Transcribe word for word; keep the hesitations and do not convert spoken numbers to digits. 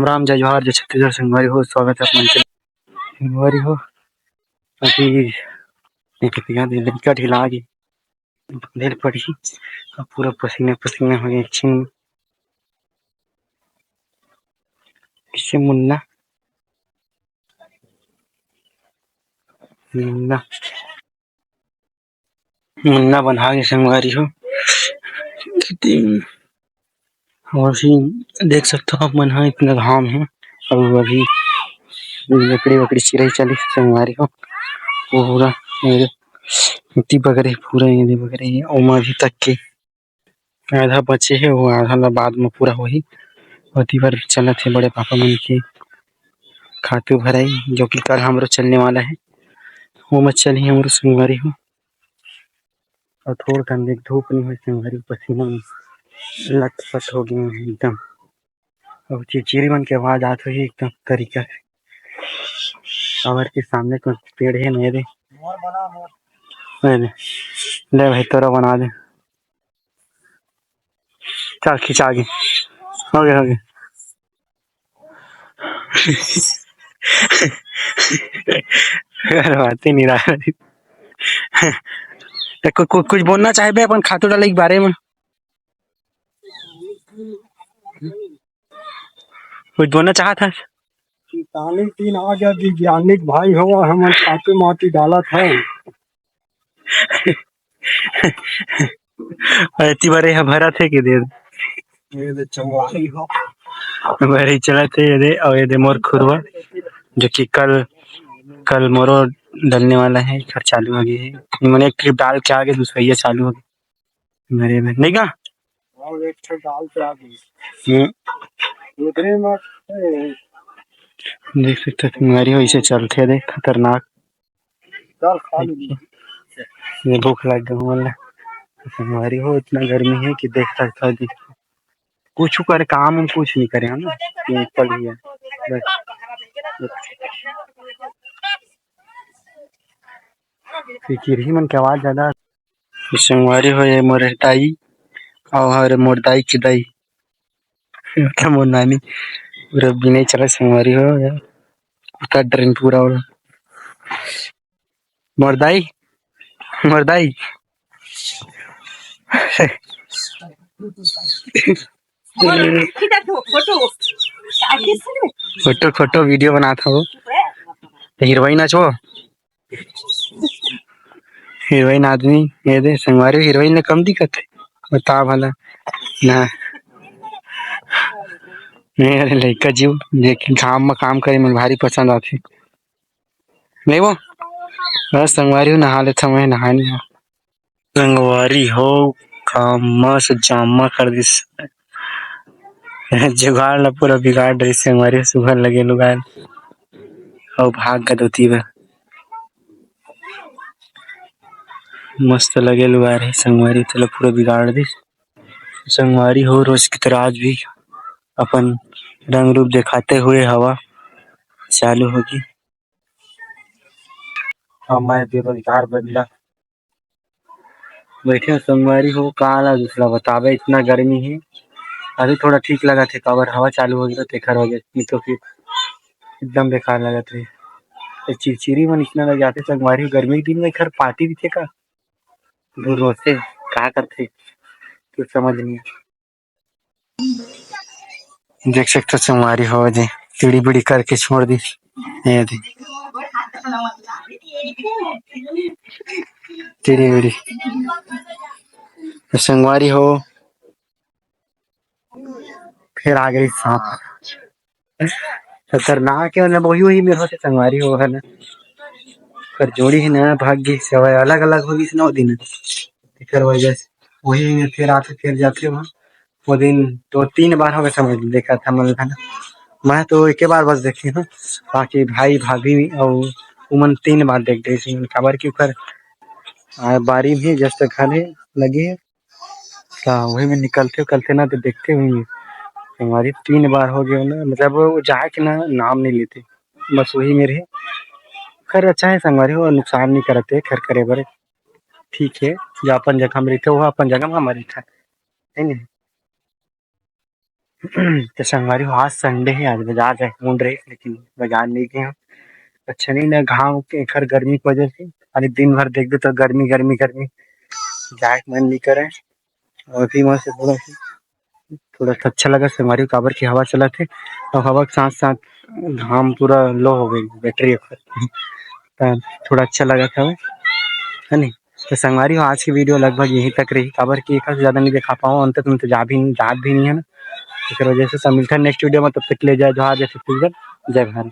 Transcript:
राम, जय जोहार, जय छत्तीसगढ़। संगवारी हो, स्वागत है आप मन के। संगवारी हो, अभी एक लइका ढिला गे, ढेल पड़ही, अब पूरा पसीना पसीना हो गया। छिन किसे मुन्ना, मुन्ना, मुन्ना बन्हा गे संगवारी हो। और भी देख सकते हो आप मन, हाँ, इतना घाम है। और अभी लकड़ी वकड़ी चिराई चली संगवारी हो। पूरा ये दे, इतनी बगरे, पूरा ये दे बगरे, ये ओमा अभी तक के आधा बचे हे, वो आधा ला बाद में पूरा होही। ओती बर चलत हे बड़े पापा मन के खातू भराई, जो कि कल हमरो चलने वाला है, वो में चलही हमरो संगवारी हो। और थोड़ कन देख धूप नहीं होय संगवारी, पसीना में लटपट हो गए हैं एकदम। और चिरचिरी मन के आवाज आत होही एकदम तरीका से। और के सामने कुछ पेड़ है नहीं रे। नहीं, नहीं। ले भाई, तोरा बना दे। चल, खिंचा आगे। हो गया, हो गया। यार, बात ही नहीं रहा। तो कु-, कु-, कुछ बोलना चाहे बे अपन खातू डाले के बारे में? कुछ बोलना चाहत हस? किसानी दिन आ गया, वैज्ञानिक भाई हो, हमन खातू माटी डालत है। अरे, इतनी बार ये भरत है कि दे? ये दे चंगवारी हो। भरे चलत है ये दे, और ये दे मोर खुरवा, जो कि कल, कल मोरो डलने वाला है, घर चालू हो गई है। मैंने एक ट्रिप डाल के आगे दूसरा ये चालू हो गई। मेरे में नहीं का? और एक ठो डाल के आ गई। हम्म। उधरे में, ए, देख सकते हो, बीमारी हो, इसे चलते दे, खतरनाक। चल, खा ली। ये भूख लग गई हमन ला। बीमारी हो, इतना गर्मी है कि देख सकते हो जी। कुछ करे काम हम कुछ नहीं करे, हम निकल गया। बस। फिकिर ही मन के आवाज ज्यादा। संगवारी हो, ये मोर दाई, अउ हरे मोर दाई के दाई, मतलब मोर नानी, पूरा बिने चला संगवारी हो, या उतर ड्रेन पूरा हो। मोर दाई, मोर दाई। फोटो, फोटो वीडियो बनात हव। हीरोइन नाचबो। हीरोइन आदमी, ये दे संगवारी, हीरोइन ले कम दिखत हे, बता भला ना। नहीं, अरे लइका जीव, देख घाम में काम करे, मन भारी पसंद आथे। नहीं वो, बस संगवारी हो, नहा लेथव, मैं नहानी हो। संगवारी हो, काम मस्त जामा कर दिस। जुगाड़ ला पूरा बिगाड़ रही संगवारी, सुघर लगे लुगाड़। अउ भाग गदोती बा। मस्त लगे लुगाड़ है संगवारी, तेला पूरा बिगाड़ दिस। संगवारी हो, रोज की तरह आज भी अपन रंग रूप दिखाते हुए हवा चालू होगी। हाँ, मैं बेरोजगार बंदा। बैठे हो संगवारी हो, काला दूसरा बतावे, इतना गर्मी है। अभी थोड़ा ठीक लगा थे, काबर हवा चालू हो गया, तेखर वजह से, नहीं तो फिर एकदम बेकार लगा थे। ये चिरचिरी मन इतना लग जाते संगवारी हो, गर्मी के दिन में घर पार्टी भी थे का? दूर से का करते, कुछ समझ नहीं। देख सकते हो संगवारी हो, जे टीड़ी बीड़ी करके छोड़ दी। ये दे। टीड़ी बीड़ी। तो संगवारी हो, फिर आ गई सांप। खतरनाक है, मतलब वही, वही मेरे से संगवारी हो है ना। कर जोड़ी है ना, भाग गई से अलग अलग हो गई से नौ दिन। एकर वजह से वही में फिर आके फिर जाते हो। वो दिन दो तीन बार हो गए समझ लो, देखा था मन ला ना। मैं तो एक बार बस देखे हूँ, बाकी भाई भाभी और उमन तीन बार देख गए थे, काबर कि ओकर, आ, बारी में जस्ट घर है, लगे है, तो वही में निकलते उकलते ना तो देखते हुए संगवारी तीन बार हो गए ना, मतलब वो जाए के ना नाम नहीं लेते, बस वही में रहे। खैर अच्छा है संगवारी हो, नुकसान नहीं करते, खैर करे बरे ठीक है, जो अपन जगह में रहते वो अपन जगह में हमारे रहता है, है नहीं? तो संगवारी हो, आज Sunday हे, आज बाजार जाए के मन रहिस, लेकिन बाजार नहीं गए हम। अच्छा नहीं ना, घाम के एखर गर्मी के वजह से खाली दिन भर देख दे तो गर्मी, गर्मी, गर्मी, जाए के मन नहीं करे। और भी मस्त थोड़ा सा, थोड़ा सा अच्छा लगा संगवारी हो, काबर की हवा चलत हे और हवा के साथ साथ घाम पूरा low हो गई, battery एखर। तो थोड़ा अच्छा लगा था, है नहीं? तो संगवारी हो, आज की video लगभग यहीं तक रही, काबर की एखर से ज्यादा नहीं दिखा पाऊँ, अंत तुम तो जा भी नहीं, जात भी नहीं है ना। एकर वजह से सब मिलता है next video में, तब तक के लिए जय जोहार, जय छत्तीसगढ़, जय भारत।